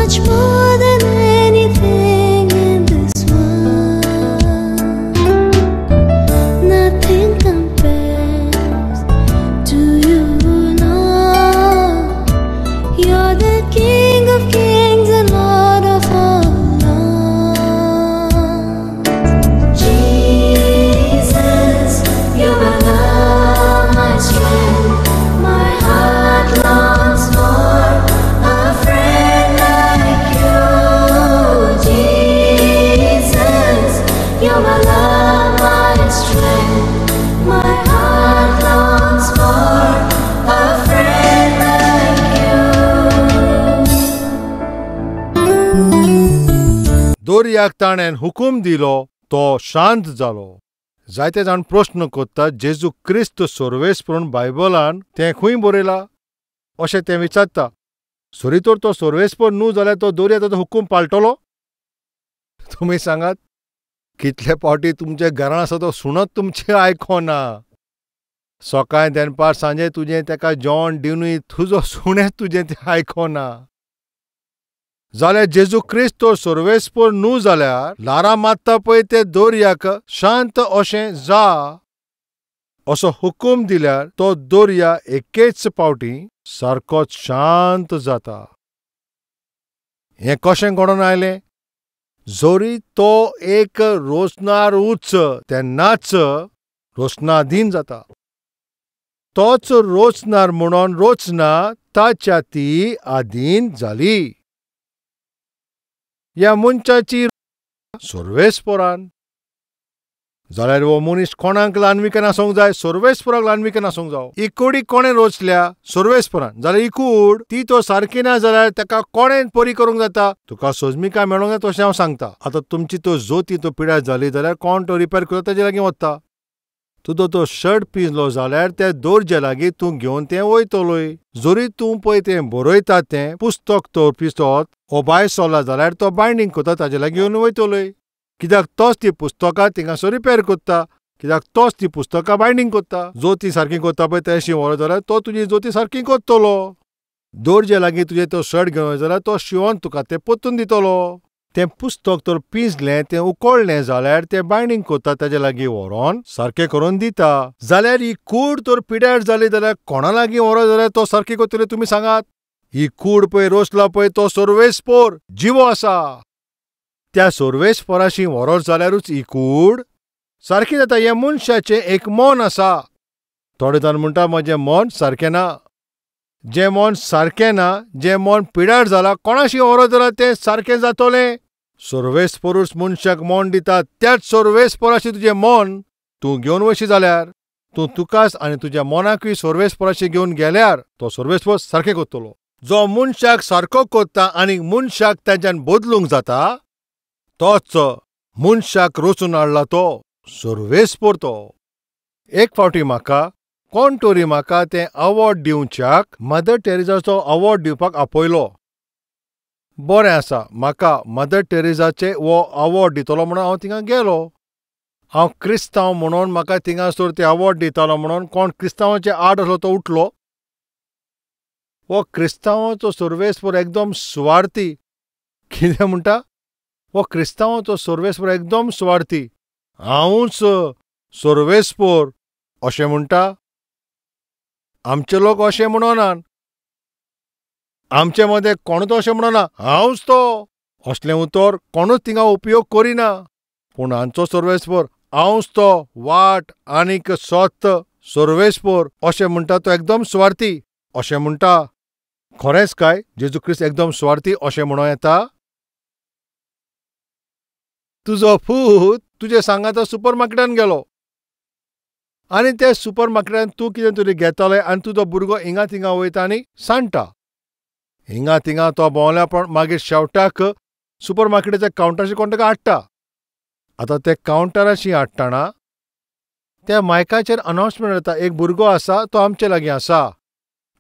much more than anything in this world. Nothing compares to you, Lord. You're the King of kings and Lord of all lords. Jesus, you're my love, my strength. My heart longs for a friend like you. Jesus, you're my love, my strength. My heart longs for a friend like you. दोरयाक ताणें हुकूम दिलो, तो शांत जालो. जायते जाण प्रस्न करतात, जेजू क्रिस्त सोर्वेस्पर बायबलान तें खंय बरयलां अशें तें विचारता. सरी तर तो सोर्वेस्पर न्हू जाल्यार तो दोरया ताचो हुकूम पाळटलो? तुमी सांगात, कितले फावटी तुमच्या घरान आसा तो सुणत तुमचें आयकोना. सकाळीं दनपार सांजे तुजें तेका जेवण दिवनूय तुजो सुणें तुजें तें आयकोना. जाल्यार जेजू क्रिस्त तो सोर्वेस्पर न्हू जाल्यार ल्हारां मारता पळय ते दोरयाक शांत अशें जा असो हुकूम दिल्यार तो दोरया एकेच फावटी सारकोच शांत जाता. हें कशें घडोवन आयलें? जरी तो एक रोचनारूच तेन्नाच रोचनाधीन जाता. तोच रोचनार म्हणून रोचना ताच्या ती आधीन जाली. ह्या मनशाची सोर्वेस्परान जाल्यार हो मनीस कोणाक ल्हानविकान आसूंक जाय? सोर्वेस्पराक ल्हानविकान आसूंक जावो. ही कोडी कोणें रोचल्या? सोर्वेस्परान. जाल्यार ही कूड ती तो सारकी ना जाल्यार ताका कोणें बरी करूंक जाता? तुका सोजमिकाय मेळोंक जाय तशें हांव सांगता. आतां तुमची तो जोती तो पिड्यार जाली जाल्यार कोण तो रिपेर करता ताजे लागीं वता. तुजो तो शर्ट पिंजलो जाल्यार त्या दोरजे लागीं तूं घेवन तें वयतलोय. जरी तूं पळय तें बरयता तें पुस्तक तो पिसत ओ बाय सोल्ला जाल्यार तो बायंडींग करता ताजे लागीं घेवन वयतलोय. कित्याक तोच ती पुस्तकां थिंगासर रिपेर करता, कित्याक तोच ती पुस्तकां बायंडींग करता. जोती सारकी करता पळय तेशी व्हरत जाल्यार तो तुजी जोती सारकी करतलो. दोरजे लागीं तुजें तो शर्ट घेवन जाल्यार तो शिंवोन तुका तें परतून दितलो. तें पुस्तक तर पिंजलें तें उकळ्ळें जाल्यार तें बायंडींग करता ताजे लागीं व्हरोन सारकें करून दिता. जाल्यार ही कूड तर पिड्यार जाली जाल्यार कोणा लागीं व्हरत जाल्यार तो सारकी करतलो तुमी सांगात. ही कूड पळय रोसला पळय तो सोर्वेस्पोर जिवो आसा. त्या सोर्वेस्पोराशी व्हरत जाल्यारूच ही कूड सारकी जाता. हें मनशाचें एक मन आसा. थोडे जाण म्हणटा म्हजें मन सारकें ना. जें मन सारकें ना, जें मन पिड्यार जालां, कोणाशी व्हरत जाल्यार तें सारकें जातलें? सोर्वेस्पोरूच मनशाक मन दिता. त्याच सोर्वेस्पोराशी तुजें मन तूं घेवन वयशी जाल्यार तूं तुकाच आनी तुज्या मनाकूय सोर्वेस्पोराशी घेवन गेल्यार तो सोर्वेस्पोर सारकें करतलो. जो मनशाक सारको करता आनी मनशाक ताच्यान बदलूंक जाता तोच मनशाक रचून हाडला तो सोर्वेस्पोर. तो एक फावटी म्हाका कोण तरी म्हाका तें अवॉर्ड दिवच्याक मदर टेरेसाचो अवॉर्ड दिवपाक आपयलो. बरें आसा, म्हाका मदर टेरेसाचे हो अवॉर्ड दितलो म्हणून हांव थिंगा गेलो. हांव क्रिस्तांव म्हणून म्हाका थिंगासर ते अवॉर्ड दितालो म्हणून कोण क्रिस्तांवाचे आड आसलो तो उठलो. हो क्रिस्तांवाचो सोर्वेस्पोर एकदम सुवार्थी. कितें म्हणटा? हो क्रिस्तांवाचो सोर्वेस्पोर एकदम सुवार्थी. हांवूच सोर्वेस्पोर अशें म्हणटा? आमचे लोक अशें म्हणनात. आमचे मदें कोणूच अशें म्हणना हांवच तो. असलें उतर कोणूच थिंगा उपयोग करिना. पूण हांचो सोर्वेस्पोर हांवच तो वाट आनीक सत सोर्वेस्पोर अशें म्हणटा तो एकदम सुवार्थी अशें म्हणटा. खरेंच काय जेजू क्रिस्त एकदम सुवार्थी अशें म्हणूं येता? तुजो पूत तुजे सांगाता सुपर मार्केटान गेलो आनी त्या सुपर मार्केटान तूं कितें तरी घेतालें आनी तुजो भुरगो हिंगा थिंगा वयता आनी सांडटा. हिंगा थिंगा तो भोंवल्या पण मागीर शेवटाक सुपर मार्केटाच्या कावंटराशी कोण ताका हाडटा. आतां ते कावंटराशी हाडटना त्या मायकाचेर अनावन्समेंट जाता, एक भुरगो आसा तो आमचे लागीं आसा,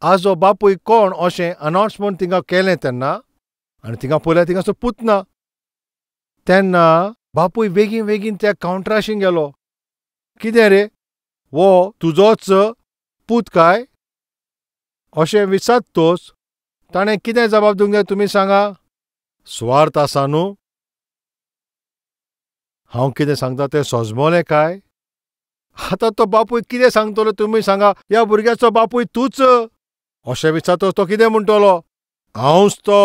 आजो बापूय कोण अशें अनावन्समेंट थिंगा केलें तेन्ना आनी थिंगा पळयल्यार थिंगासो पूत ना. तेन्ना बापूय बेगीन बेगीन त्या कावंटराशी गेलो. कितें रे, वो तुजोच पूत काय अशें विचारतोच ताणें कितें जबाब दिवंक जाय तुमी सांगा? सुवार्थ आसा न्हू? हांव कितें सांगता तें सोजमोलें काय? आतां तो बापूय कितें सांगतलो तुमी सांगा? ह्या भुरग्याचो बापूय तूंच अशें विचारतो तो कितें म्हणटलो? हांवच तो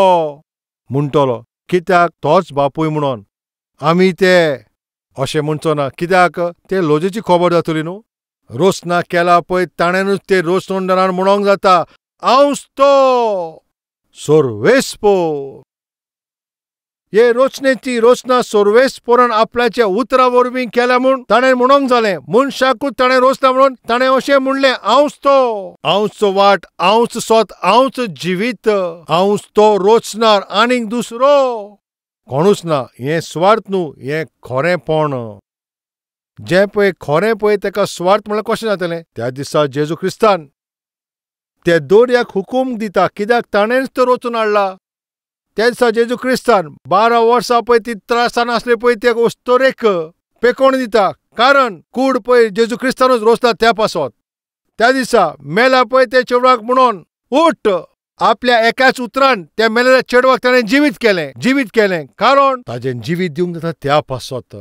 म्हणटलो. कित्याक? तोच बापूय म्हणून आमी ते अशें म्हणचो ना. कित्याक? ते लजेची खबर जातली न्हू. रोसना केला पळय ताणेंनूच ते रोसणदारान म्हणोंक जाता हांवच तो सोर्वेस्पोर. हे रोचनेची रोचना सोर्वेस्पोरान आपल्याच्या उतरा वरवीं केल्या म्हूण ताणें म्हणोंक जालें. मनशाकूच ताणें रोचना म्हणून ताणें अशें म्हणलें हांवच तो, हांवच वाट, हांवच सोत, हांवच जिवीत, हांवच तो रोचणार, आनीक दुसरो कोणूच ना. हें स्वार्थ न्हू, हें खरेंपण. जें पळय खरें पळय ताका स्वार्थ म्हणल्यार कशें जातलें? त्या दिसा जेजू क्रिस्तान त्या दोरयाक हुकूम दिता, कित्याक ताणेंच तो रोचून हाडला. त्या दिसा जेजू क्रिस्तान 12 वर्सां पळय ती त्रासान आसले पळय ते अस्तोरेक पेकोण दिता, कारण कूड पळय जेजू क्रिस्तानूच रोचला त्या पासत. त्या दिसा मेला पळय ते चेडवाक म्हणून उठ, आपल्या एकाच उतरान त्या मेलेल्या चेडवाक ताणें जिवीत केलें, जिवीत केलें, कारण ताजें जिवीत दिवंक जाता त्या पासत.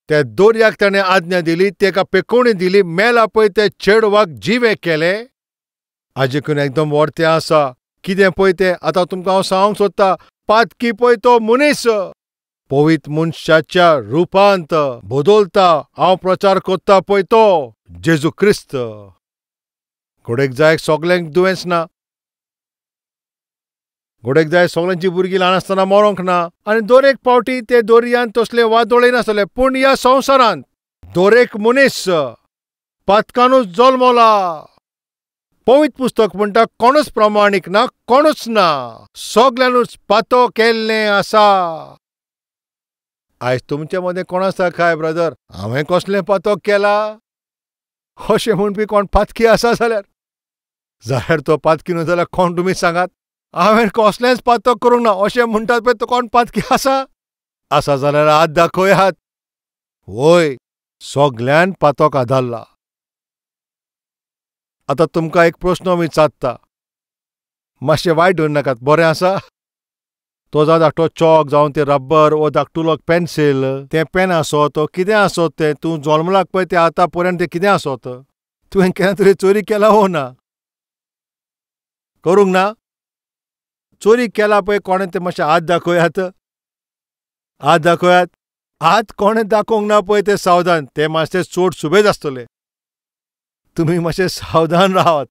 त्या दोरयाक ताणें आज्ञा दिली, तेका पेकोवणी दिली, मेला पळय त्या चेडवाक जिवें केलें. हाजेकून एकदम वर्तें आसा कितें पळय तें आतां तुमकां हांव सांगूंक सोदता. पातकी पळय तो मनीस पवित्र मनशाच्या रुपांत बदलता. हांव प्रचार करता पळय तो जेजू क्रिस्त. घोडेक जाय सगल्यांक दुयेंस ना, घोडेक जाय सगल्यांची भुरगीं ल्हान आसतना मरोंक ना, आनी दर एक फावटी ते दोरयान तसले वादळ येनासले. पूण ह्या संवसारांत दरेक मनीस पातकानूच जल्मला. पवित्र पुस्तक म्हणटा कोणूच प्रमाणीक ना, कोणूच ना, सगल्यांनूच पातो केल्लें आसा. आयज तुमचे मदें कोण आसा काय ब्रदर हांवें कसलें पातक केला अशें म्हणपी कोण पातकी आसा जाल्यार, जाल्यार तो पातकी न्हू जाल्यार कोण तुमी सांगात? हांवें कसलेंच पातक करूंक ना अशें म्हणटात पळय तो कोण पातकी आसा? आसा जाल्यार हात दाखयात. वय, सगल्यान पातक आदारला. आतां तुमकां एक प्रस्न विचारता, मातशें वायट धरून नाकात, बरें आसा? तो जावं धाकटो चॉक, जावं तें रब्बर वो धाकटुलो पेन्सील, तें पेन आसत, कितें आसत तें, तूं जल्मलाक पळय तें आतां पर्यंत तें कितें आसत, तुवें केन्ना तरी चोरी केला वो ना? करूंक ना? चोरी केला पळय कोणें तें मातशें हात दाखयात, हात दाखयात. हात कोणें दाखोवंक ना पळय तें सावधान, तें मातशें चोड सुबेज आसतलें, तुमी मातशें सावधान रावात.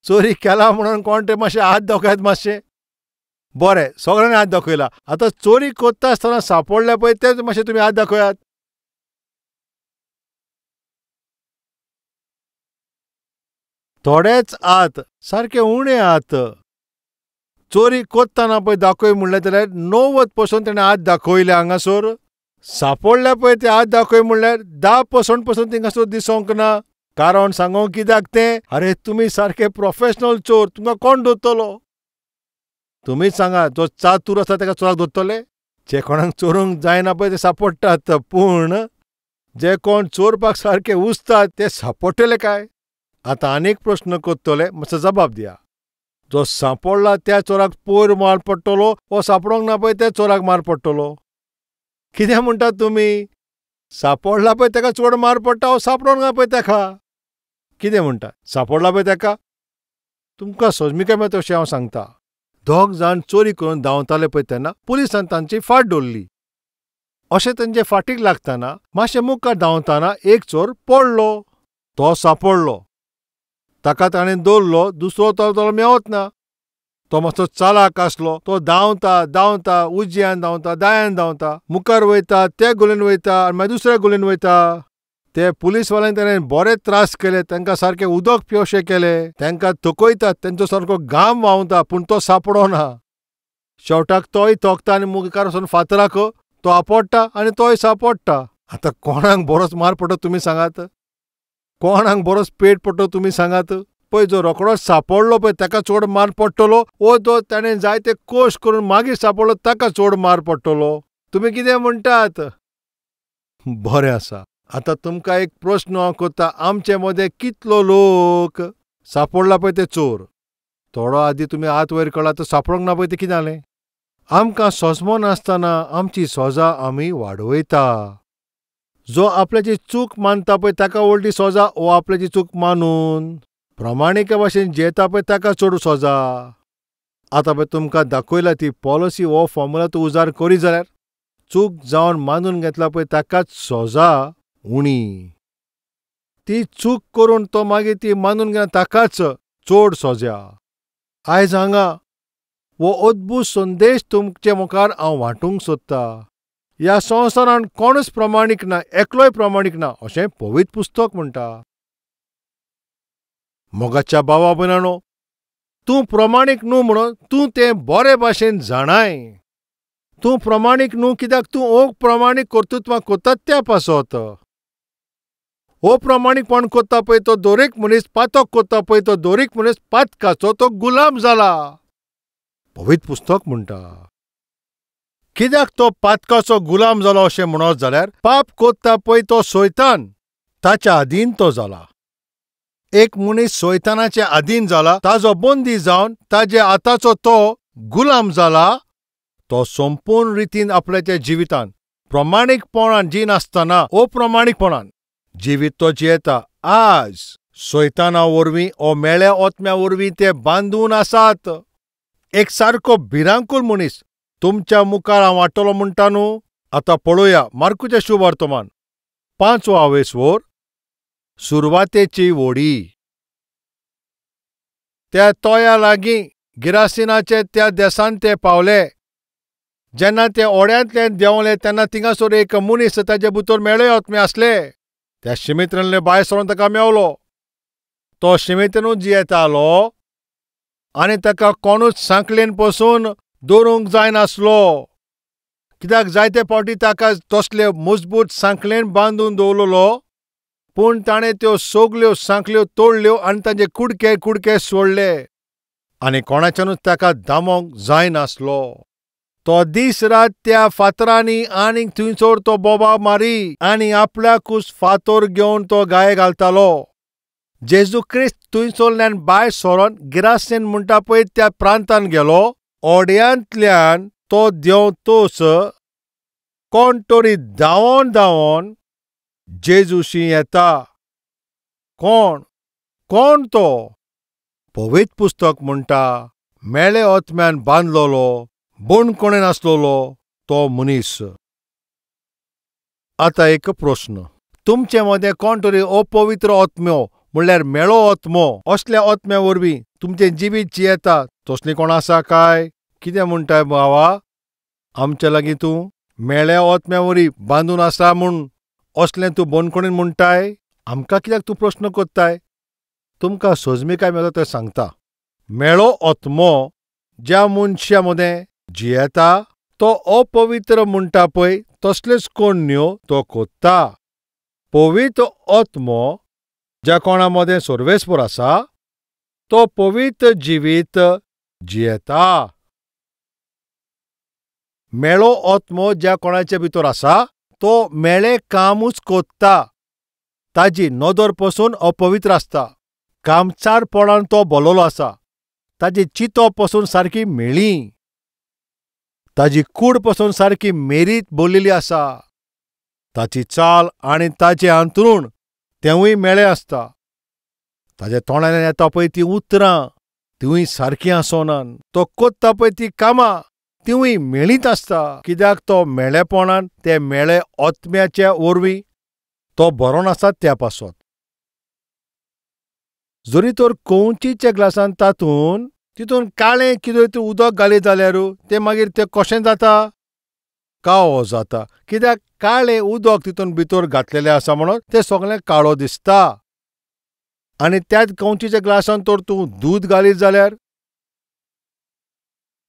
चोरी केला म्हणून कोण तें मातशें हात दाखयात मातशें. बरें, सगळ्यांनी हात दाखयला. आतां चोरी करता आसतना सांपडले पळय तें मातशें तुमी हात दाखयात. थोडेच हात, सारके उणे हात. चोरी करतना पळय दाखय म्हणलें जाल्यार 90% ताणें हात दाखयले हांगासर. सांपडले पळय ते हात दाखय म्हणल्यार 10% पसून थिंगासर दिसोंक ना. कारण सांगोंक कित्याक तें? अरे तुमी सारके प्रोफेशनल चोर, तुमकां कोण धरतलो? तुमीच सांगा, जो चातूर आसा ताका चोराक धरतले? जे कोणाक चोरूंक जायना पळय ते सांपडटात, पूण जे कोण चोरपाक सारके उस्तात ते सांपडटले काय? आतां आनीक प्रस्न करतले, मातसो जबाब दिया. जो सांपडला त्या चोराक पयर मार पडटलो वो सांपडोंक ना पळय त्या चोराक मार पडटलो? कितें म्हणटात तुमी? सांपडला पळय ताका चड मार पडटा वो सांपडोंक ना पळय ताका? कितें म्हणटा? सांपडला पळय ताका? तुमकां सोजमिकाय मेळटा तशें हांव सांगता. 2 जाण चोरी करून धांवताले पळय तेन्ना पुलिसान तांची फाट दवरली. अशें तांचे फाटीक लागतना मातशें मुखार धांवतना एक चोर पडलो, तो सांपडलो, ताका ताणें दवरलो. दुसरो तो मेवत ना, तो मातसो चालाक आसलो, तो धांवता धांवता उजव्यान धांवता दायान धांवता, मुखार वयता त्या गोलयेन वयता आनी मागीर दुसऱ्या गोलयेन वयता. ते पुलीसवाल्यांनी ताणें बरे त्रास केले, तांकां सारकें उदक पिवशें केलें, तांकां थकयतात, तांचो सारको घाम व्हांवता, पूण तो सांपडना. शेवटाक तोय थकता आनी मुखार वचून फातराक तो आपडटा आनी तोय सांपडटा. आतां कोणाक बरोच मार पडटा तुमी सांगात? कोणाक बरोच पेट पडटलो तुमी सांगात? पळय जो रोकडोच सांपडलो पळय ताका चड मार पडटलो वो जो ताणें जायते कश्ट करून मागीर सांपडलो ताका चड मार पडटलो? तुमी कितें म्हणटात? बरें आसा. आतां तुमकां एक प्रस्न हांव करता, आमचे मदें कितलो लोक सांपडला पळय ते चोर, थोडो आदी तुमी हात वयर काडला तो सापडोंक ना पळय तें कितें जालें? आमकां सोजमो नासतना आमची सोजा आमी वाडयता. जो आपल्याची चूक मानता पळय ताका व्हडली सोजा, वो आपल्याची चूक मानून प्रमाणिका भाशेन जियेता पळय ताका चड सोजा. आतां पळय तुमकां दाखयला ती पॉलिसी हो फॉर्मुला तूं उजार करी जाल्यार चूक जावन मानून घेतला पळय ताकाच सोजा उणी. ती चूक करून तो मागीर ती मानून घेना ताकाच चड सोज्या. आयज हांगा हो अद्भूत संदेश तुमचे मुखार हांव वांटूंक सोदता. ह्या संवसारान कोणूच प्रमाणीक ना, एकलोय प्रमाणीक ना अशें पवित्र पुस्तक म्हणटा. मोगाच्या भावा भयणांनो, तूं प्रमाणीक न्हू म्हणून तूं तें बरे भाशेन जाणाय. तूं प्रमाणीक न्हू कित्याक तूं अप्रमाणीक कर्तृत्वां करता त्या पासत. अप्रमाणीकपण करता पळय तो दरेक मनीस पातक करता पळय तो दरेक मनीस पातकाचो तो गुलाम जाला. पवित्र पुस्तक म्हणटा. कित्याक तो पातकाचो गुलाम जालो अशें म्हणत जाल्यार पाप करता पळय तो सैतान ताच्या अधीन तो जाला. एक मनीस सैतानाचे अधीन जाला, ताजो बंदी जावन ताजे आताचो तो गुलाम जाला. तो संपूर्ण रितीन आपल्याच्या जिवितान प्रमाणीकपणान जिनासतना अप्रमाणीकपणान जिवीत तो जियेता. आज सैताना वरवीं ओ मेळ्या ओतम्या वरवीं ते बांदून आसात. एक सारको भिरांकूळ मनीस तुमच्या मुखार हांव वाडटलो म्हणटा न्हू. आतां पळोवया मार्कुचें शुभ वर्तमान 5वो आवेसवर सुरवातेची वोडी. त्या तोया लागीं गिरासिनाचे त्या देसान ते पावले. जेन्ना ते ओड्यांतल्यान देंवले तेन्ना थिंगासर एक मनीस ताजे भितर मेळे ओतमे आसले. त्या शिमेत्रेंतले भायर सरून ताका मेवलो. तो शिमेत्रेनूच जियेतालो आनी ताका कोणूच सांकळेन पसून दवरूंक जायनासलो. कित्याक जायते फावटी ताका तसले मजबूत सांकळेन बांदून दवरलेलो, पूण ताणें त्यो सगल्यो सांकळ्यो तोडल्यो आनी ताजे कुडके कुडके सोडले आनी कोणाच्यानूच ताका दामोंक जायनासलो. तो दीस रात त्या फातरांनी आनीक थंयसर तो बोबा मारी आनी आपल्याकूच फातर घेवन तो गाये घालतालो. जेजू क्रिस्त थंयसरल्यान भायर सरोन गिरासेन म्हणटा पळय त्या प्रांतान गेलो. ओड्यांतल्यान तो देंवतोच कोण तरी धांवोन धांवोन जेजूशी येता. कोण कोण तो? पवित्र पुस्तक म्हणटा मेळे ओतम्यान बांदलोलो बणकोणेन आसलोलो तो मनीस. आतां एक प्रस्न, तुमचे मदें कोण तरी अपवित्र ओतम्यो म्हणल्यार मेळो ओतमो असल्या ओतम्या वरवीं तुमचें जिवीत जियेता तसली कोण आसा काय? कितें म्हणटाय भावा, आमच्या लागीं तूं मेळ्या ओतम्या वरी बांदून आसा म्हूण असलें तूं बणकोणेन म्हणटाय? आमकां कित्याक तूं प्रस्न करताय? तुमकां सोजमिकाय मेळटा तें सांगता. मेळो ओतमो ज्या मनशा मदें जियेता तो अपवित्र म्हणटा पळय तसलेच कोण्यो तो कोत्ता. पवित्र ओतमो ज्या कोणा मदें सर्वेस्पर आसा तो पवित्र जिवीत जियेता. मेळो ओतमो ज्या कोणाचे भितर आसा तो मेळे कामूच कोत्ता. ताजी नदर पसून अपवित्र आसता. कामचारपणान तो बोलोलो आसा. ताजी चिंतप पसून सारकी मेळी, ताजी कूड पसून सारकी मेरीत बोल्लेली आसा. ताची चाल आनी ताचें अंतरूण तेंवूय मेळें आसता. ताज्या तोंडांतल्यान येता पळय तीं उतरां तिवूय सारकीं आसनात. तो कोत्ता पळय तीं कामां तिवूय मेळीत आसता. कित्याक तो मेळेपणान ते मेळे ओतम्याचे वरवीं तो बरो आसा त्या पासत. जरी तर कंवचीच्या ग्लासान तातूंत तितून काळें कितें तरी उदक घालीत जाल्यार तें मागीर तें कशें जाता? काळो जाता. कित्याक काळें उदक तितून भितर घातलेलें आसा म्हणून तें सगळें काळो दिसता. आनी त्याच कंवचीच्या ग्लासान तर तूं दूद घालीत जाल्यार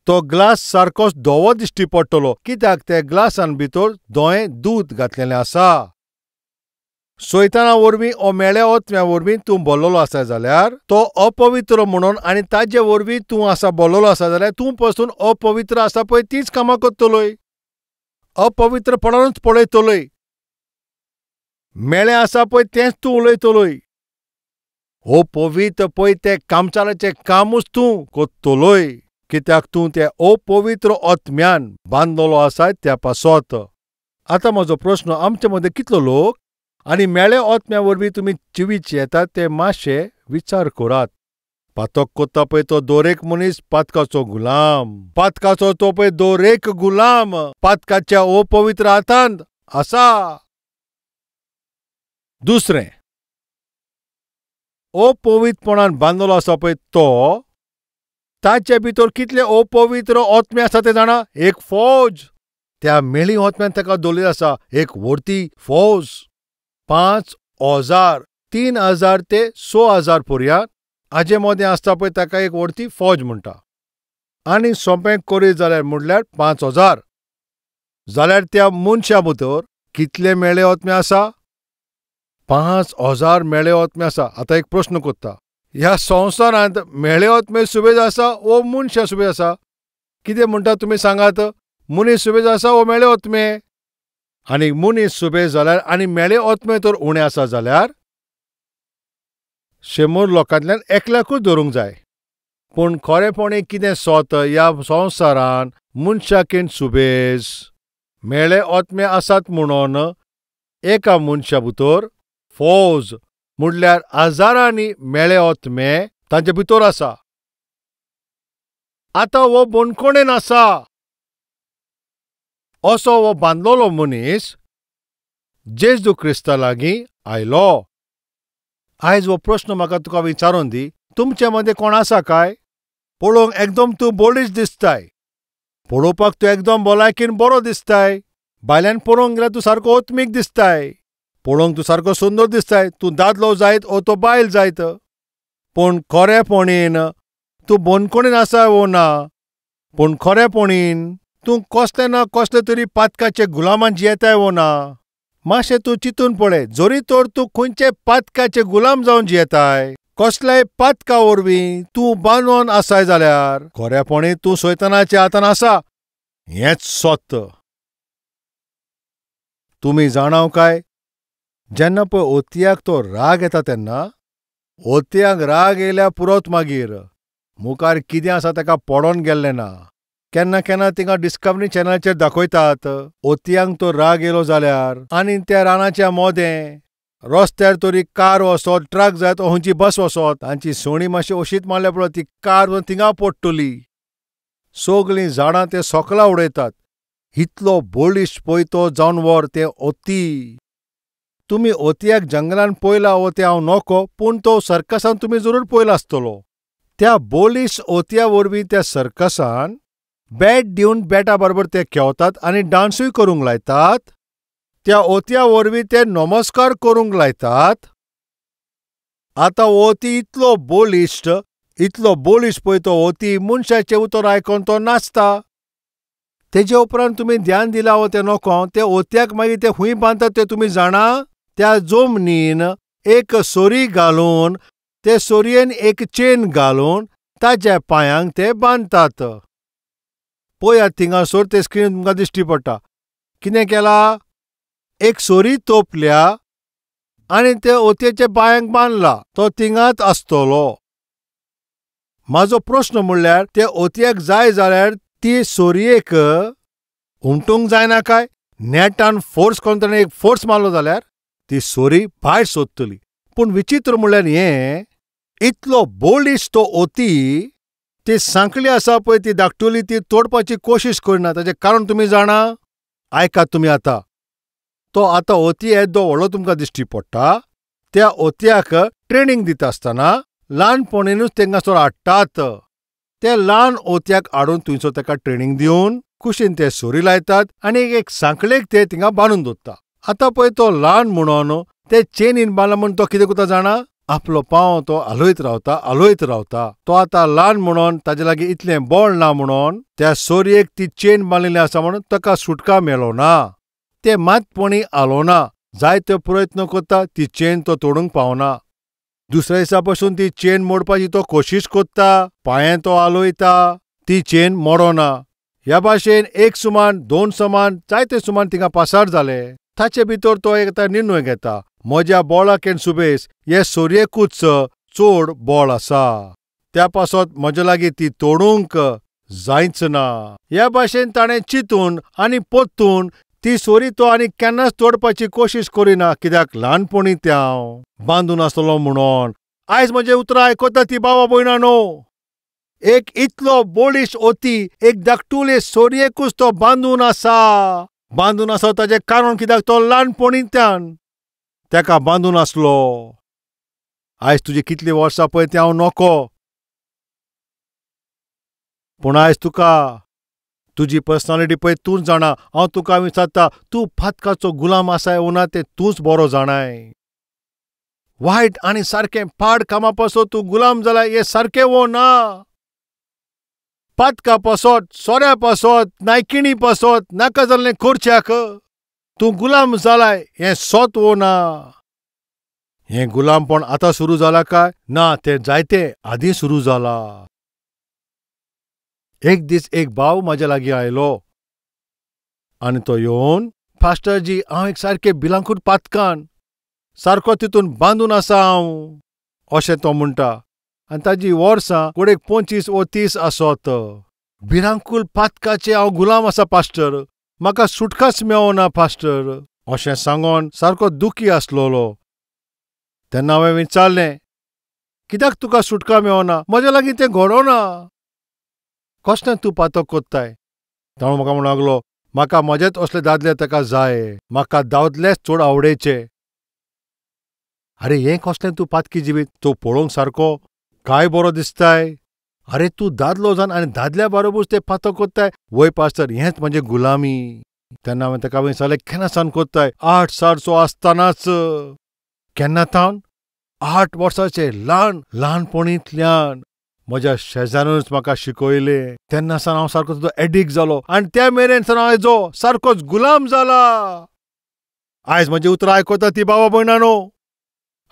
तो ग्लास सारकोच धवो दिश्टी पडटलो. कित्याक त्या ग्लासान भितर धवें दूद घातलेलें आसा. सैताना वरवीं ओ मेळ्या ओतम्या वरवीं तूं बोल्लोलो आसा जाल्यार तो अपवित्र म्हणून आनी ताजे वरवीं तूं आसा बोल्लोलो आसा जाल्यार तूं पसून अपवित्र आसा पळय तीच कामां करतलोय. अपवित्रपणानूच पळयतलोय. मेळें आसा पळय तेंच तूं उलयतलोय. हो पवित्र पळय तें कामचाराचें कामूच तूं कोत्तलोय, कित्याक तूं ते अपवित्र आत्म्यान बांदलेलो आसाय त्या पासत. आतां म्हजो प्रस्न, आमचे मदें कितलो लोक आनी मेळे आत्म्या वरवीं तुमी जिवीत येतात ते मातशे विचार करात. पातक कोत्ता पळय तो दरेक मनीस पातकाचो गुलाम, पातकाचो तो पळय दरेक गुलाम पातकाच्या अपवित्र हातांत आसा. दुसरें, अपवित्रपणान बांदलेलो आसा पळय तो, ताचे भितर कितले अपवित्र आत्मे आसा ते जाणा? एक फौज. त्या मेळी आत्म्यान ताका दवरिल्ली आसा एक व्हडती फौज. 5,000, 3,000 ते 6,000 पर्यंत हाजे मदें आसता पळय ताका एक व्हडती फौज म्हणटा. आनी सोंपें करीत जाल्यार म्हणल्यार 5,000. जाल्यार त्या मनशा भितर कितले मेळे आत्मे आसा? 5,000 मेळे आत्मे आसा. आतां एक प्रस्न कोत्ता, ह्या संवसारांत मेळे आत्मे सुबेज आसा वो मनशां सुबेज आसा? कितें म्हणटा तुमी सांगात? मनीस सुबेज आसा वो मेळे आत्मे? आनी मनीस सुबेज जाल्यार आनी मेळे आत्मे तर उणें आसा जाल्यार 100 लोकांतल्यान एकल्याकूच धरूंक जाय. पूण खरेपणी कितें सोत, ह्या संवसारान मनशाकेन सुबेज मेळे आत्मे आसात म्हणून एका मनशा भितर फौज म्हणल्यार हजारांनी मेळे आत्मे तांचे भितर आसा. आतां हो बंदखणेन आसा. असो हो बांदलेलो मनीस जेजू क्रिस्ता लागीं आयलो. आयज हो प्रस्न म्हाका तुका विचारून दी, तुमचे मदें कोण आसा काय? पळोवंक एकदम तूं बळिश्ट दिसताय, पळोवपाक तूं एकदम भलायकेन बरो दिसताय, भायल्यान पळोवंक गेल्यार तूं सारको आत्मीक दिसताय, पळोवंक तूं सारको सुंदर दिसताय, तूं दादलो जायत ओ तो बायल जायत, पूण खरेपणीन तूं बंदखणीन आसा वो ना, पूण खरेपणीन तूं कसले ना कसले तरी पातकाचे गुलामान जियेताय वो ना? मातशें तूं चिंतून पळय, जरी तर तूं खंयचे पातकाचे गुलाम जावन जियेताय, कसल्याय पातका वरवीं तूं बांदून आसाय जाल्यार खरेपणी तूं सैतानाच्या हातान आसा. हेंच सत्य. तुमी जाणाव काय, जेन्ना पळय ओतयाक तो राग येता तेन्ना ओतयाक राग येयल्यार पुरोत, मागीर मुखार कितें आसा ताका पडोन गेल्लें ना. केन्ना केन्ना तिंगा डिस्कवरी चॅनलाचेर दाखयतात, ओतयांक तो राग येयलो जाल्यार आनी त्या रानाच्या मोदें रस्त्यार तरी कार वचत, ट्रक जायत, खंयची बस वचत, तांची सोणी मातशी अशीच मारल्यार पुरो, ती कार थिंगा पडटली. सगळीं झाडां ते सोकलां उडयतात. इतलो बळिश्ट पळय तो जानवर, तें ओती. तुमी ओतयाक जंगलान पळयला वो तें हांव नको, पूण तो सर्कसान तुमी जरूर पळयला आसतलो. त्या बळिश्ट ओतया वरवीं त्या सर्कसान बॅट दिवन बॅटा बरोबर ते खेळतात आनी डान्सूय करूंक लायतात. त्या ओतया वरवीं ते नमस्कार करूंक लायतात. आतां ओती इतलो बळिश्ट, इतलो बळिश्ट पळय तो ओती मनशाचें उतर आयकोन तो नाचता. तेजे उपरांत तुमी ध्यान दिलां वो तें नको, ते ओतयाक मागीर ते खूंय बांदतात ते तुमी जाणा? त्या जमनीन एक सोरी घालून, ते सोरयेन एक चेन घालून ताज्या पांयांक ते बांदतात. पळयात थिंगासर ते स्क्रीन तुमकां दिश्टी पडटा. कितें केलां? एक सोरी तोपल्या आनी ते ओतयेच्या पांयांक बांदला, तो थिंगाच आसतलो. म्हाजो प्रस्न म्हणल्यार ते ओतयेक जाय जाल्यार ती सोरयेक हुमटूंक जायना काय? नेटान फोर्स करून ताणें एक फोर्स मारलो जाल्यार ती सोरी भायर सोदतली. पूण विचित्र म्हणल्यार हें, इतलो बळिश्ट तो ओती, ती सांखळी आसा पळय ती धाकटुली, ती तोडपाची कोशिश करिना. ताचें कारण तुमी जाणा? आयकात तुमी आतां. तो आतां ओती येदो व्हडलो तुमकां दिश्टी पडटा. त्या ओतयाक ट्रेनींग दिता आसतना ल्हानपणीनूच तेंकासर हाडटात. त्या ल्हान ओतयाक हाडून थंयसर ताका ट्रेनींग दिवन कुशीन ते सोरी लायतात आनी एक सांखळेक ते थिंगा बांदून दवरता. आतां पळय तो ल्हान म्हणून ते चेनीन बांदला म्हूण तो कितें करता जाणा? आपलो पांव तो हालयत रावता, हालयत रावता. तो आतां ल्हान म्हणून ताजे लागीं इतलें बळ ना म्हणून त्या सोरयेक ती चेन बांदिल्ली आसा म्हणून ताका सुटका मेळो ना. ते मातपणी हालोना. जायते प्रयत्न करता, ती चेन तो तोडूंक पावना. दुसऱ्या दिसा पसून ती चेन मोडपाची तो कोशिश करता, पांयें तो हालयता, ती चेन मोडना. ह्या भाशेन एक सुमान, दोन सुमान, जायते सुमान थिंगा पासार जाले. ताचे भितर तो एकदां निर्णय घेता, म्हज्या बोळाक एन सुबेस हे सोरयेकूच चड बळ आसा, त्या पासत म्हजे लागीं ती तोडूंक जायच ना. ह्या भाशेन ताणें चिंतून आनी पोत्तून ती सोरी तो आनी केन्नाच तोडपाची कोशिश करिना, कित्याक ल्हानपणी तें हांव बांदून आसलो म्हणून. आयज म्हजें उतरां आयकता ती बाबा भयणा न्हू, एक इतलो बळिश्ट ओती एक धाकटुले सोरयेकूच तो बांदून आसा. बांदून आसा ताजें कारण कित्याक तो ल्हानपणींतल्यान तेका बांदून आसलो. आयज तुजी कितलीं वर्सां पळय तें हांव नको, पूण आयज तुका तुजी पर्सनालिटी पळय तूंच जाणा. हांव तुका विचारता, तूं फातकाचो गुलाम आसाय वो ना तें तूंच बरो जाणाय. वायट आनी सारकें पाड कामा पासत तूं गुलाम जालाय हें सारकें वो ना. पातका पासत, सोऱ्या पासत, नायकिणी पासत, नाका जाल्लें करच्याक तूं गुलाम जालाय हें सत वो ना. हें गुलामपण आतां सुरू जालां काय ना, तें जायते आदीं सुरू जालां. एक दीस एक भाव म्हाज्या लागीं आयलो आनी तो येवन, पास्टरजी हांव एक सारकें भिलांकूट पातकान सारको तितून बांदून आसा हांव, अशें तो म्हणटा. आनी ताजी वर्सां कोडेक 25 वो 30 आसत. भिरांकूल पातकाचें हांव गुलाम आसा पास्टर, म्हाका सुटकाच मेवना पास्टर, अशें सांगोन सारको दुखी आसलोलो. तेन्ना हांवें विचारलें, कित्याक तुका सुटका मेवना, म्हज्या लागीं तें घडोना, कसलें तूं पातक कोत्ताय? ताणें म्हाका म्हणूंक लागलो, म्हाका म्हजेच असले दादले ताका जाय, म्हाका दादलेच चड आवडेचे. आरे हें कसलें तूं पातकी जिवीत, तूं पळोवंक सारको काय बरो दिसताय, आरे तूं दादलो जावन आनी दादल्या बरोबरूच तें पातक कोत्ताय. वय पास्टर, हेंच म्हजें गुलामी. तेन्ना हांवें ताका विचारलें, केन्ना सावन कोत्ताय? 8 सारचो आसतनाच. केन्ना तावन? 8 वर्सांचे ल्हान ल्हानपणींतल्यान म्हज्या शेजाऱ्यानूच म्हाका शिकयलें. तेन्ना सावन हांव सारको तुजो एडिक्ट जालो आनी त्या मेरेन सावन हांव हेजो सारकोच गुलाम जाला. आयज म्हजी उतरां आयकता ती बाबा भयणानो,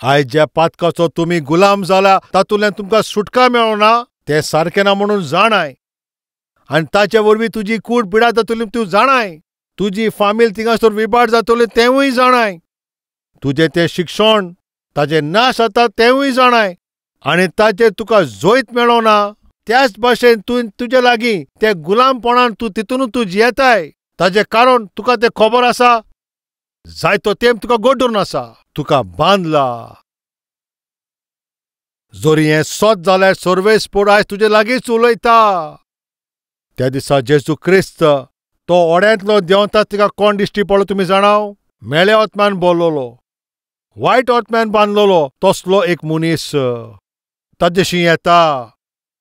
आयज ज्या पातकाचो तुमी गुलाम जाला तातूंतल्यान तुमकां सुटका मेळना तें सारकें ना म्हणून जाणाय, आनी ताचे वरवीं तुजी कूड पिडा जातली तूं जाणाय, तुजी फामील थिंगासर विबाड जातली तेंवूय जाणाय, तुजें तें शिक्षण ताजें नाश जाता तेंवूय जाणाय, आनी ताचेर तुका जैत मेळना. त्याच भाशेन तूं तुजे लागीं ते गुलामपणान तूं तितूनच तूं जियेताय, ताजें कारण तुका तें खबर आसा, जायतो तेंप तुका गोड धरून आसा, तुका बांदला. जरी हें सत जाल्यार सर्वेस्पोर आयज तुजे लागींच उलयता. त्या दिसा जेजू क्रिस्त तो ओड्यांतलो देंवता, तिका कोण दिश्टी पडलो तुमी जाणाव? मेळे ओतम्यान बोल्लोलो, वायट ओतम्यान बांदलोलो तसलो एक मनीस ताजेशी येता.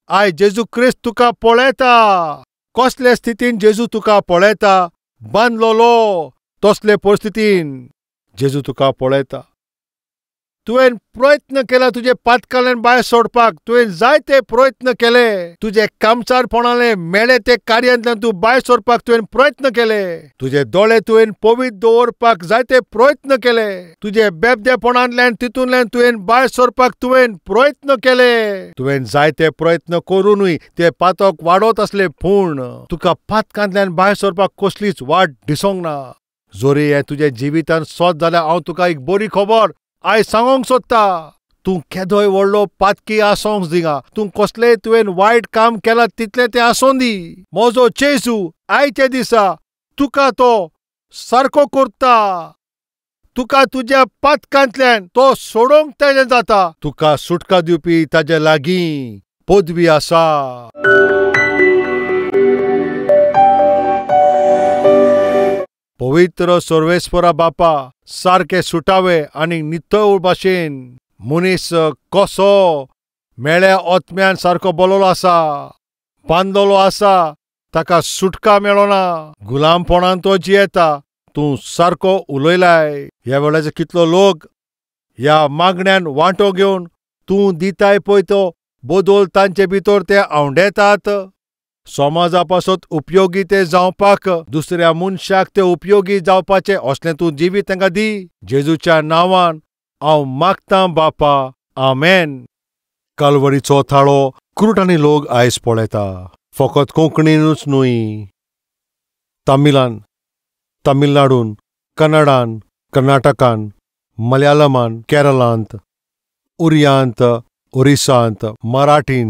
आयज जेजू क्रिस्त तुका पळयता. कसले स्थितीन जेजू तुका पळयता? बांदलोलो तसले परिस्थितीन जेजू तुका पळयता. तुवें प्रयत्न केला तुजे पातकाल्यान भायर सोडपाक, तुवें जायते प्रयत्न केले, तुजे कामचारपणाले मेळे ते कार्यांतल्यान तूं भायर सोडपाक तुवें प्रयत्न केले, तुजे दोळे तुवें पवित्र दवरपाक जायते प्रयत्न केले, तुजे बेबदेपणांतल्यान तितूंतल्यान तुवें भायर सोडपाक तुवें प्रयत्न केले. तुवें जायते प्रयत्न करुनूय ते पातक वाडत आसले, पूण तुका पातकांतल्यान भायर सोडपाक कसलीच वाट दिसोंक ना. जरी हें तुज्या जिवितान सत जाल्यार हांव तुका एक बरी खबर आयज सांगोंक सोदता. तूं केदोय व्हडलो पातकी आसोंक दिगा, तूं कसलेंय तुवें वायट काम केलां तितलें तें आसों दी, म्हजो जेजू आयच्या दिसा तुका तो सारको करता. तुका तुज्या पातकांतल्यान तो सोडोवंक ताजें जाता. तुका सुटका दिवपी ताजे लागीं पदवी आसा. पवित्र सर्वेस्परा बापा, सारके सुटावे आनी नितळ भाशेन मनीस कसो मेळ्या ओतम्यान सारको बोलोलो आसा, बांदलोलो आसा, ताका सुटका मेळना, गुलामपणान तो जियेता. तूं सारको उलयलाय. ह्या वेळाचो कितलो लोक ह्या मागण्यान वांटो घेवन तूं दिताय पळय तो बदल तांचे भितर ते आंवडेतात. समाजा पासत उपयोगी ते जावपाक, दुसऱ्या मनशाक ते उपयोगी जावपाचें असलें तूं जिवीत तांकां दी. जेजूच्या नांवान हांव मागतां बापा, आमेन. कालवरीचो थाळो क्रुटांनी लोक आयज पळयता, फकत कोंकणीनूच न्हय, तमिळान, तमिळनाडून, कन्नडान, कर्नाटकान, मलयाळमान, केरळांत, उरियांत, ओरिसांत, मराठीन,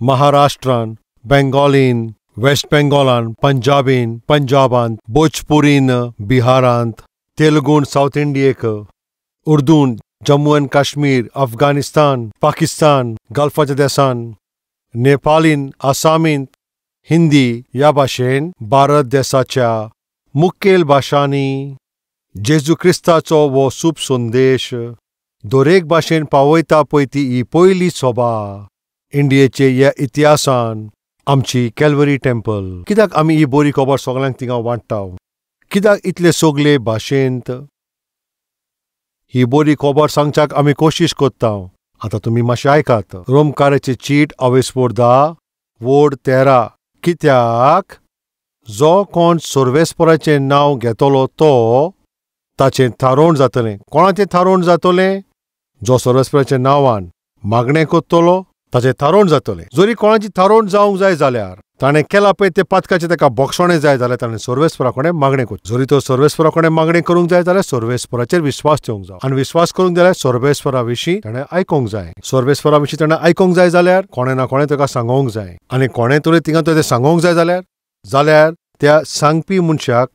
महाराष्ट्रान, बेंगॉलीन, वेस्ट बेंगॉलान, पंजाबीन, पंजाबांत, भोजपुरीन, बिहारांत, तेलुगून सावथ इंडियेक, उर्दून जम्मू अँड काश्मीर, अफगाणिस्तान, पाकिस्तान, गल्फाच्या देसान, नेपालीन, आसामींत, हिंदी ह्या भाशेन भारत देसाच्या मुखेल भाशांनी जेजू क्रिस्ताचो हो शुभ संदेश दरेक भाशेन पावयता पळय ती ही पयली सभा इंडियेचे ह्या इतिहासान आमची कॅल्वरी टेम्पल. कित्याक आमी ही बरी खबर सगळ्यांक थिंगा वांट्टा? कित्याक इतले सगळे भाशेंत ही बरी खबर सांगच्याक आमी कोशिश करता? आतां तुमी मातशें आयकात. रोमकाराची चीट अवेस्पोर 10 वोड 13. कित्याक जो कोण सर्वेस्पराचें नांव घेतलो तो ताचें थारोवण जातलें. कोणाचें थारोवण जातलें? जो सर्वेस्पराच्या नांवान मागणें करतलो ताचें थारोवण जातलें. जरी कोणाची थारोवण जावंक जाय जाल्यार ताणें केलां पळय तें पातकाचें ताका बक्षणें जाय जाल्यार ताणें सर्वेस्परा कडेन मागणें करचें. जरी तो सर्वेस्परा कडेन मागणें करूंक जाय जाल्यार सर्वेस्पराचेर विस्वास ठेवंक जाय आनी विस्वास करूंक जाल्यार सर्वेस्परा विशीं ताणें आयकूंक जाय. सर्वेस्परा विशीं ताणें आयकूंक जाय जाल्यार कोणें ना कोणें ताका सांगोंक जाय आनी कोणें तरी थिंगा तें सांगोंक जाय जाल्यार त्या सांगपी मनशाक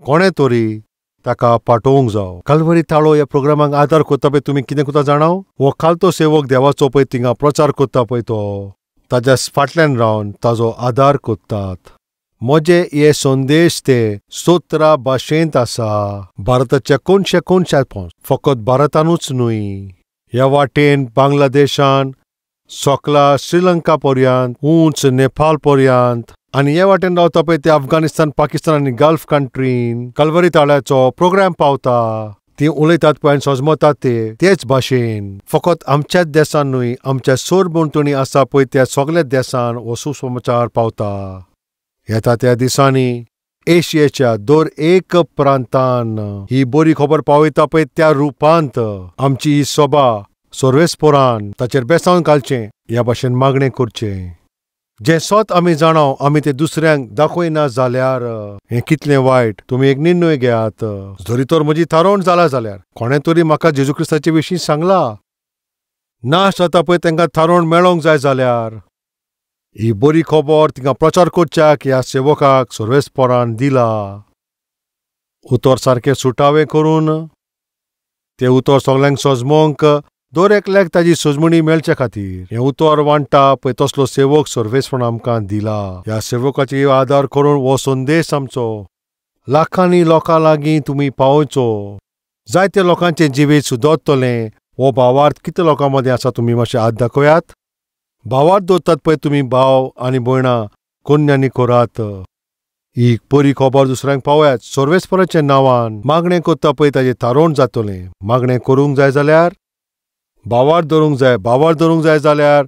कोणें तरी ताका पाठोवंक जावो. कालवरी ताळो ह्या प्रोग्रामाक आदार करता पळय तुमी कितें करता जाणाव? हो खालतो सेवक देवाचो पळय थिंगा प्रचार करता पळय तो ताज्या फाटल्यान रावन ताजो आदार करतात. म्हजे हे संदेश ते 17 भाशेंत आसा. भारताच्या कोनशा कोनशात पावस, फकत भारतानूच न्हय, ह्या वाटेन बांगलादेशान, सकला श्रीलंका पर्यंत, उंच नेपाळ पर्यंत आनी हे वाटेन रावता पळय ते अफगाणिस्तान, पाकिस्तान आनी गल्फ कंट्रीन कलवरी ताळ्याचो प्रोग्राम पावता. ती उलयतात पळय आनी सजमतात ते तेच भाशेन. फकत आमच्याच देसान न्हय, आमच्या सरभोंवतणी आसा पळय त्या सगळ्या देसान हो सुसमाचार पावता. येता त्या दिसांनी एशियेच्या दर एक प्रांतान ही बरी खबर पावयता पळय त्या रुपांत आमची ही सभा सर्वेस्परान ताचेर बेसावन घालचें ह्या भाशेन मागणें करचें. जें सत आमी जाणाव आमी तें दुसऱ्यांक दाखयना जाल्यार हें कितलें वायट. तुमी एक निर्णय घेयात. जरी तर म्हजी थारोवण जाला जाल्यार कोणें तरी म्हाका जेजू क्रिस्ताचे विशीं सांगला ना जाता पळय तांकां थारोवण मेळोंक जाय जाल्यार ही बरी खबर तिंगा प्रचार करच्याक ह्या सेवकाक सर्वेस्परान दिला. उतर सारकें सुटावें करून तें उतर सगल्यांक सजमोंक दर एकल्याक ताजी सजमणी मेळचे खातीर हें उतर वांट्टा पळय तसलो सेवक सर्वेस्परान आमकां दिला. ह्या सेवकाचेर आदार करून हो संदेश आमचो लाखांनी लोकां लागीं तुमी पावोवचो. जायते लोकांचें जिवीत सुदरतलें. हो भावार्थ कितले लोकां मदीं आसा तुमी मातशें हात दाखयात. भावार्थ दवरतात पळय तुमी भाव आनी भयणां कोन्यांनी करात. ही बरी खबर दुसऱ्यांक पावयात. सर्वेस्पराच्या नांवान मागणें करता पळय ताजें थारोवण जातलें. मागणें करूंक जाय जाल्यार भावार्थ धरूंक जाय. भावार्थ धरूंक जाय जाल्यार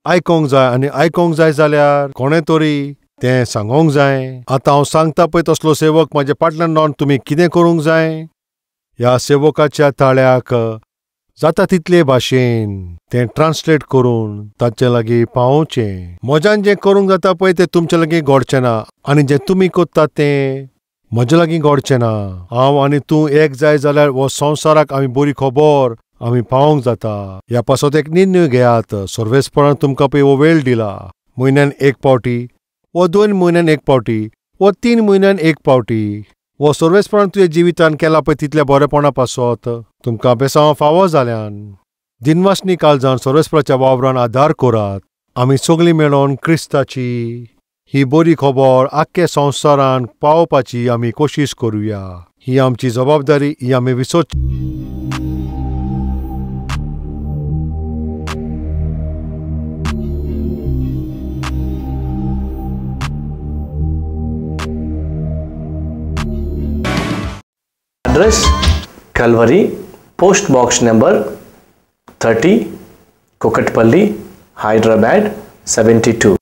आयकोंक जाय आनी आयकोंक जाय जाल्यार कोणें तरी तें सांगोंक जाय. आतां हांव सांगता पळय तसलो सेवक म्हाजे फाटल्यान रावन तुमी कितें करूंक जाय? ह्या सेवकाच्या ताळ्याक जाता तितले भाशेन तें ट्रान्सलेट करून ताचे लागीं पावोवचें. म्हज्यान जें करूंक जाता पळय तें तुमचे लागीं घडचें ना आनी जें तुमी करतात तें म्हजे लागीं घडचें ना. हांव आनी तूं एक जाय जाल्यार हो संवसाराक आमी बरी खबर आमी पावोवंक जाता. ह्या पासत एक निर्णय घेयात. सर्वेस्परान तुमकां पळय हो वेळ दिला. म्हयन्यान एक पावटी वो 2 म्हयन्यान एक पावटी वो 3 म्हयन्यान एक पावटी वो सर्वेस्परान तुज्या जिवितान केला पळय तितल्या बरेपणा पासत तुमकां बेसांव फावो जाल्यान दिनवासनी काळजान सर्वेस्पराच्या वावरान आदार करात. आमी सगळीं मेळोन क्रिस्ताची ही बरी खबर आख्खे संवसारान पावोवपाची आमी कोशिश करुया. ही आमची जबाबदारी, ही आमी विसरची. Address Calvary, post box number 30, Kukatpally, Hyderabad 72.